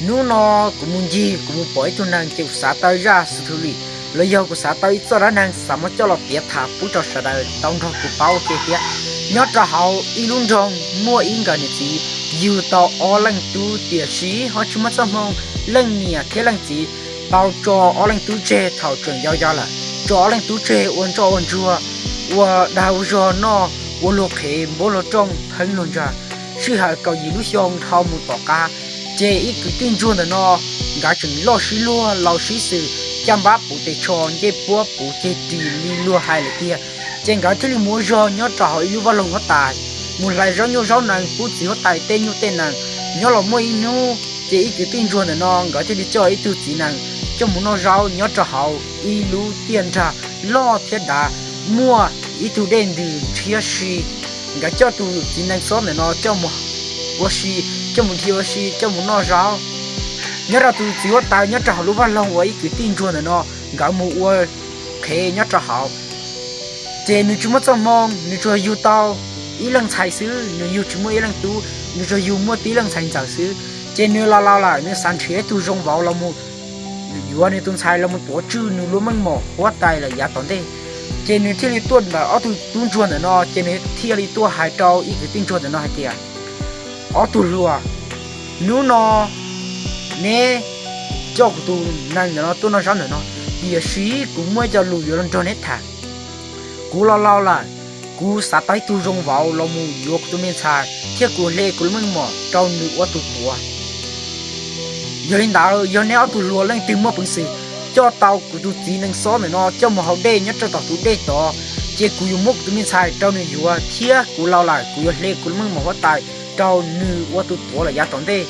Hnub no kuv mus ncig kuv mus pom ib tug neeg ces kuv xav tau zaj xwm thwv li, los yog kuv xav tau ib txoj dab neeg xav muab coj los piav tham pub rau sawv daws tau nrog kuv paub ua ke thiab. Nyob rau hauv ib lub nroog muaj ib nkawm niam txiv yug tau ob leej tub, tiam sis ho tsis muaj txoj hmoo leej niam thiab leej txiv tau tso ob leej tub tseg thaum tseem yau yau lawm. Tso ob leej tub tseg ua ntsoj ua ntsuag, ua dag ua zog noj, ua luag qhev npuab luag rooj pheeb luag ntsa. Sij hawm kaum yim lub xyoo dhau mus tom qab, ces ib kwv tij ntsuag ntawm no nkawd tseem loj sib luag laus sib xws, caj npab puv tes tsho, ncej puab puv ceg ris li luag hais lawm tiag. Ces nkawd thiaj li mus ua zog nyob rau hauv ib lub vaj loog huab tais, mus hlais zaub nyuj zaub nees pub txiv huab tais tej nyuj tej nees. Nyob los muaj ib hnub ces ib kwv tij ntsuag ntawm no nkawd thiaj li coj ib tug txiv nees coj mus noj zaub nyob rau hauv ib lub tiaj nrag loj thiab dav, muaj ib tug dej ntws ntshiab si. Nkawd coj tus txiv nees xob ntawm no coj mus ua si, coj mus dhia ua si, coj mus noj zaub. Nyob rau tus txiv huab tais nyob rau hauv lub vaj loog uas ib kwv tij ntsuag ntawm no nkawd mus ua qhev nyob rau hauv, ces nws tsis muaj txoj hmoo, nws tsuas yug tau ib leej ntxhais xwb, nws yug tsis muaj ib leej tub, nws tsuas yug muaj tib leej ntxhais ntxawm xwb. Ces nws laus laus lawm, nws xav nrhiav ib tug zoo vauv los mus yuav nws tus ntxhais los mus tuav tswj nws lub meej mom huab tais lawm yav tom ntej. Ces nws thiaj li tuaj ntawm ob tug tub ntsuag ntawm no, ces nws thiaj li tuaj hais rau ib kwv tij ntsuag ntawm no hais tias, ob tug hluas, hnub no neb coj kuv tus nees ntawm no tuaj noj zaub ntawm no, tiam sis kuv muaj ib co lus yuav los nrog neb tham. Kuv laus laus lawm, kuv xav tau ib tug zoo vauv los mus yuav kuv tus me ntxhais thiab kuv hle kuv lub meej mom rau nws ua tus tuav. Yog li ntawd, yog neb ob tug hluas leej twg muaj peev xwm coj tau kuv tus txiv nees xob ntawm no coj mus haus dej nyob rau tom tus dej tod, ces kuv yuav muab kuv tus me ntxhais rau nws yuav, thiab kuv laus lawm kuv yuav hle kuv lub meej mom huab tais rau nws ua tus tuav lawm yav tom ntej.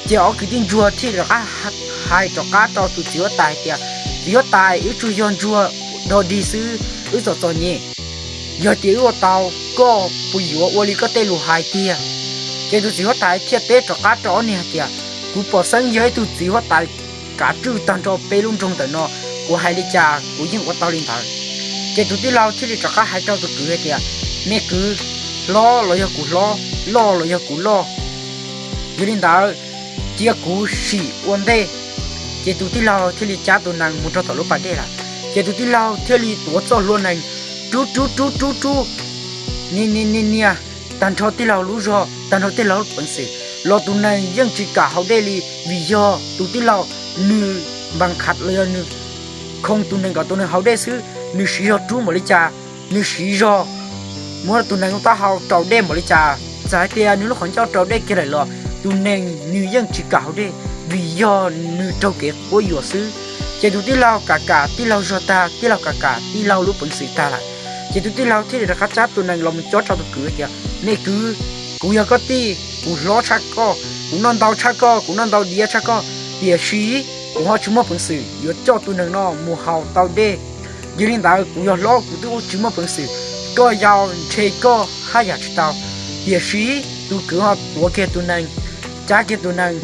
Ces ob kwv tij ntsuag thiaj rov qab hais rov qab rau tus txiv huab tais hais tias, txiv huab tais, wb tsuas yog ntsuag dog dig xwb, wb txom txom nyem. Yog tias wb ua tau, koj puas yuav ua li koj tej lus hais tiag? Ces tus txiv huab tais thiaj teb rov qab rau ob niag hais tias, kuv pom xeeb yog ib tug txiv huab tais kav tswj tag nrho peb lub nroog ntawm no, kuv hais li cas kuv yeej ua tau li ntawd. Ces tus tij laug thiaj li rov qab hais rau tus kwv hais tias, me kwv, hlob los yog kuv hlob, loj los yog kuv loj, yog li ntawd cia kuv sim ua ntej. Ces tus tij laug thiaj li cab tus nees mus rau tom lub pas dej lawm. Ces tus tij laug thiaj li tuav txoj hlua nees rub rub rub rub rub, nias nias nias nias tag nrho tij laug lub zog, tag nrho tij laug lub peev xwm, los tus nees yeej tsis kam haus dej li, vim yog tus tij laug nws npas khav los yog nws khoo tus nees kom tus nees haus dej xwb, nws siv zog rub npaum li cas, nws siv zog muab tus nees lub taub hau rau dej npaum li cas, txawm hais tias nws lub qhov ncauj rau dej kiag lawm los tus nees nws yeej tsis kam haus dej, vim yog nws raug kev quab yuam xwb. Ces tus tij laug kam kam tij laug zog tag, tij laug kam kam tij laug lub peev xwm tag lawm. Ces tus tij laug thiaj li rov qab cab tus nees los mus cob rau tus kwv tias, me kwv, kuv yog koj tij, kuv hlob tshaj koj, kuv noj ntau tshaj koj, kuv noj ntau diav tshaj koj, tiam sis kuv ho tsis muaj peev xwm yuav coj tus nees no mus haus tau dej. Yog li ntawd kuv yog hlob kuv twb tsis muaj peev xwm, koj yau ntshe koj haj yam tsis tau. Tiam sis tus kwv ho tuav kiag tus nees, cab kiag tus nees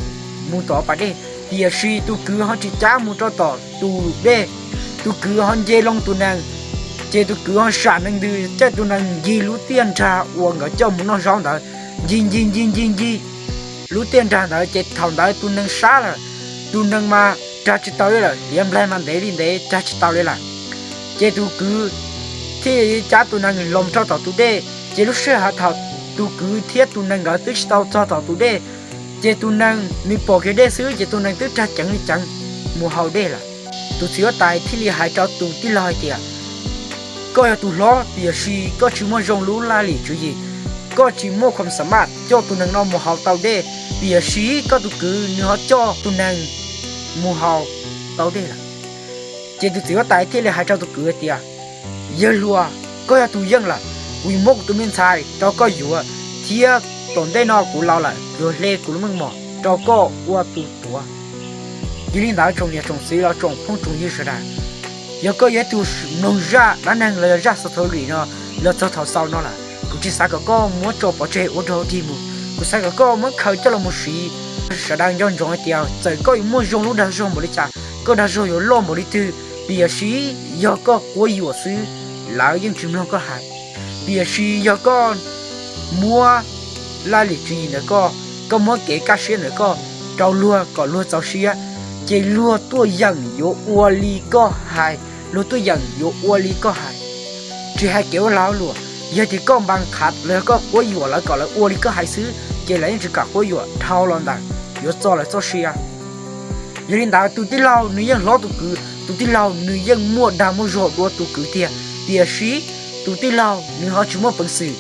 mus tom pas dej, tiam sis tus kwv ho tsis cab mus rau tom tus dej. Tus kwv ho nce loo tus nees, ces tus kwv ho sam nees ntws caij tus nees ncig lub tiaj nrag uas nkawd coj mus noj zaub ntawd, ncig ncig ncig ncig ncig lub tiaj nrag ntawd. Ces thaum ntawd tus nees sab lawm, tus nees mas rag tsis tau li lawm, liav nplaig mas ntev li ntev rag tsis tau li lawm. Ces tus kwv thiaj cab tus nees los rau tom tus dej. Ces lub sij hawm thaum tus kwv thiab tus nees nkawd twb tsis tau txog tom tus dej, ces tus nees nws pom kiag dej xwb ces tus nees twb rag ceev li ceev mus haus dej lawm. Tus txiv huab tais thiaj li hais rau tus tij laug hais tias, koj yog tus hlob tiam sis koj tsis muaj zoo lub laj lim tswv yim, koj tsis muaj khuam xam maj coj tus nees no mus haus tau dej, tiam sis koj tus kwv nws ho coj tus nees mus haus tau dej lawm. Ces tus txiv huab tais thiaj li hais rau tus kwv hais tias, yawg hluas, koj yog tus yeej lawm, kuv yuav muab kuv tus me ntxhais rau koj yuav, thiab tom ntej no kuv laus lawm kuv yuav hle kuv lub meej mom rau koj ua tus tuav. Yog li ntawd tsoom niam tsoom txiv los tsoom phooj tsoom ywg sawv daws, yog koj yog ib tug mloog zaj dab neeg los yog zaj xov thaum lim no los txog thaum xaus no lawm, kuv tsis xav kom koj muab tso pov tseg ua rau dig mus, kuv xav kom koj muab khaws coj los mus siv. Sawv daws nco ntsoov hais tias txawm koj yuav muaj zoo lub dag zog npaum li cas, koj dag zog yuav loj npaum li twg, tiam sis yog koj quab yuam xwb, lawv yeej tsis mloog koj hais. Tiam sis yog koj muab laj lim tswv yim ntawm koj, koj muab kev kaj siab ntawm koj, rau luag kom luag txaus siab, ces luag tuaj yeem yuav ua li koj hais, luag tuaj yeem yuav ua li koj hais. Tsis hais kev ua lag luam, yog tias koj npa qhav los yog koj quab yuam lawv kom lawv ua li koj hais xwb, ces lawv yeej tsis kam quab yuam dhau los ntawm yuav txo lawv txoj sia. Yog li ntawd tus tij laug nws yeej hlob tus kwv, tus tij laug nws yeej muaj dag muaj zog dua tus kwv tiag, tiam sis tus tij laug nws ho tsis muaj peev xwm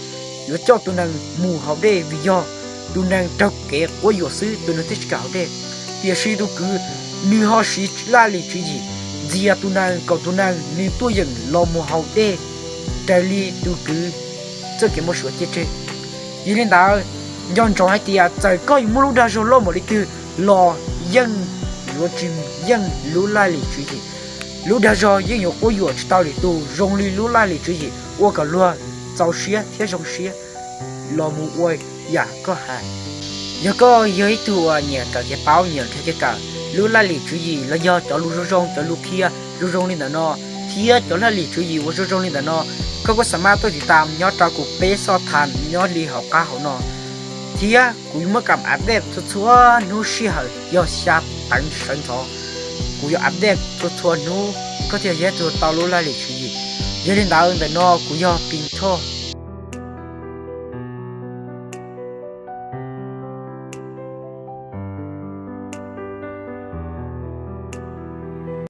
yuav coj tus nees mus haus dej vim yog tus nees raug kev quab yuam xwb, tus nees thiaj tsis kam haus dej. Tiam sis tus kwv nws ho siv laj lim tswv yim ntxias tus nees kom tus nees nws tuaj yeem los mus haus dej raws li tus kwv txoj kev muaj suav ciaj tseg. Yog li ntawd, nco ntsoov hais tias txawm koj yuav muaj lub dag zog loj npaum li twg los yeej yuav tsis yeej lub laj lim tswv yim. Lub dag zog yeej yuav quab yuam tsis tau lwm tus zoo li lub laj lim tswv yim ua kom luag txaus siab thiab zoo siab los mus ua yam koj hais. Yog koj yog ib tug uas nyiam kawm kev paub, nyiam nrhiav kev kawm, lub laj lim tswv yim los yog cov lus zoo zoo, cov lus qhia zoo zoo li ntawm no, thiab cov laj lim tswv yim uas zoo zoo li ntawm no, koj kuj xa maj tuaj tiv tam nyob rau kuv peb xoj thas nyob li hauv qab hauv no, thiab kuv yuav muab kam update txhua txhua hnub sij hawm yog xya teev sawv ntxov. Kuv yuav update txhua txhua hnub, koj thiaj yog ib tug tau lub laj lim tswv yim. Yog li ntawd ntawm no kuv yog Pin Thoj,